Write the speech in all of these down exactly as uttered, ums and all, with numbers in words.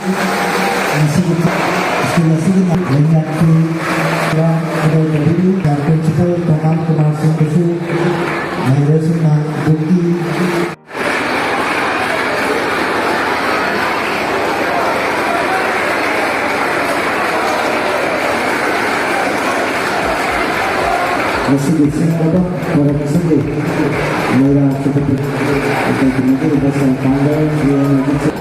ꯉꯁꯤꯒꯤ ꯁ꯭ꯀꯨꯜ ꯑꯁꯤꯒꯤ ꯂꯩꯉꯥꯛꯀꯤ ꯈꯨꯗꯣꯜ ꯇꯧꯕꯤꯔꯤ꯫ ꯄ꯭ꯔꯤꯟꯁꯤꯄꯜ ꯇꯣꯉꯥꯟ ꯀꯨꯃꯥꯔ ꯁꯤꯡꯕꯨꯁꯨ ꯃꯍꯩꯔꯣꯏꯁꯤꯡꯅ ꯕꯨꯛꯀꯤ ꯃꯁꯤꯒꯤ ꯁꯤꯡꯅꯕ ꯊꯧꯔꯝ ꯑꯁꯤꯒꯤ ꯃꯩꯔꯥ ꯆꯨꯞꯄ ꯑꯩꯈꯣꯏꯒꯤ ꯃꯤꯑꯣꯏꯕ ꯁꯦꯜ ꯄꯥꯡꯕ ꯌꯦꯡꯂꯒ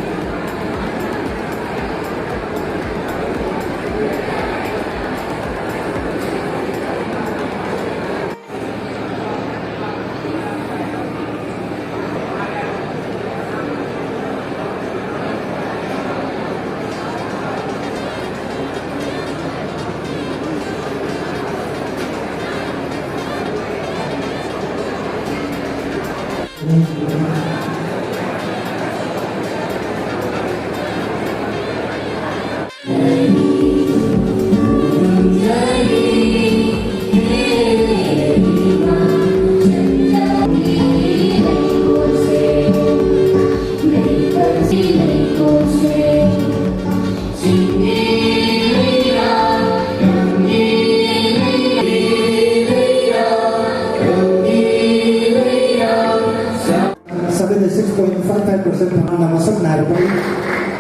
Seventy six point five five percent ꯐꯪꯍꯟꯅ ꯃꯁꯛ ꯅꯥꯏꯔꯕꯅꯤ꯫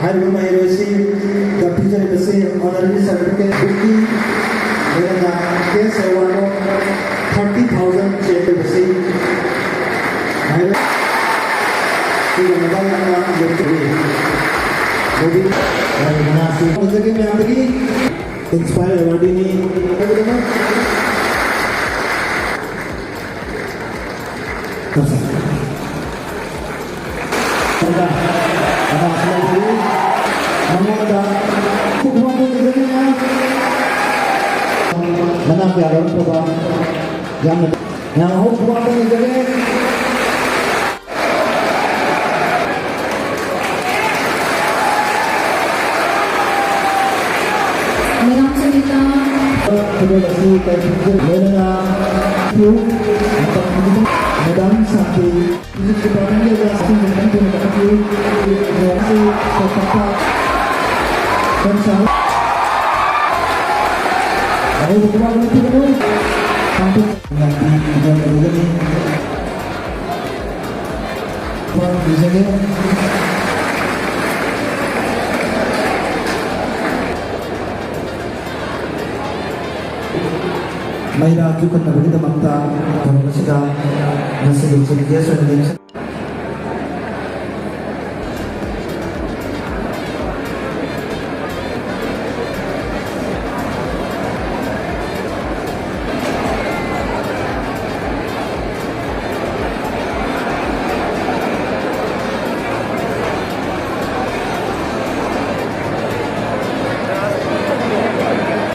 ꯍꯥꯏꯔꯤꯕ ꯃꯍꯩꯔꯣꯏꯁꯤꯡꯗ ꯄꯤꯖꯔꯤꯕꯁꯤ honorary certificate, ꯕꯨꯛꯀꯤ, ꯂꯣꯏꯅꯅ cash award of thirty thousand check ꯑꯁꯤ ꯃꯍꯩꯔꯣꯏ ꯁꯤꯒꯤ ꯃꯇꯥꯡ ꯌꯥꯝꯅ ꯌꯦꯡꯖꯔꯤ꯫ ꯃꯣꯗꯤ ꯃꯍꯩ ꯃꯉꯥꯁꯤ ꯐꯪꯖꯒꯦ ꯃꯌꯥꯝꯗꯒꯤ꯫ Inspire Awardꯅꯤ ꯍꯥꯏꯕꯗꯃꯛ ꯇꯧꯁꯤ꯫ ꯁꯣꯝꯗ ꯑꯃ ꯑꯁꯤ ꯂꯩꯖꯔꯤ꯫ ꯃꯉꯣꯟꯗ ꯈꯨꯕꯥꯛ ꯈꯨꯕꯥꯛ ꯂꯩꯖꯔꯤ ꯃꯌꯥꯝ꯫ ꯃꯅꯥ ꯀꯌꯥ ꯂꯧꯔꯛꯄꯗ ꯌꯥꯝꯅ ꯃꯌꯥꯝ ꯍꯧ ꯈꯨꯕꯥꯛ ꯈꯨꯕꯥꯛ ꯂꯩꯖꯔꯤ꯫ ꯃꯌꯥꯝ ꯁꯪꯒꯤꯇꯥ꯫ ꯈꯨꯗꯣꯜ ꯑꯁꯤ ꯀꯩ ꯂꯣꯏꯅꯅ ꯃꯦꯗꯥꯝ ꯁꯥꯟꯇꯤ꯫ Music departmentꯀꯤ ꯑꯣꯖꯥꯁꯤꯡ ꯃꯌꯥꯝ ꯊꯨꯅ ꯀꯥꯈꯠꯄꯤꯌꯨ꯫ ꯑꯁꯤ ꯆꯥꯎꯈꯠꯄ ꯑꯔꯣꯏꯕ ꯈꯨꯕꯥꯛ ꯑꯃ ꯊꯤꯒꯅꯨ꯫ ꯄꯥꯡꯊꯣꯛ ꯉꯥꯛꯄꯤ ꯏꯕꯦꯝ ꯑꯣꯏꯒꯅꯤ꯫ ꯈꯨꯕꯥꯛ ꯊꯤꯖꯒꯦ꯫ ꯃꯩꯔꯥ ꯆꯨꯈꯠꯅꯕꯒꯤꯗꯃꯛꯇ ꯊꯧꯔꯝ ꯑꯁꯤꯗ ꯉꯁꯤꯒꯤ chief guest ꯑꯣꯏꯅ ꯂꯦꯡꯁꯟ-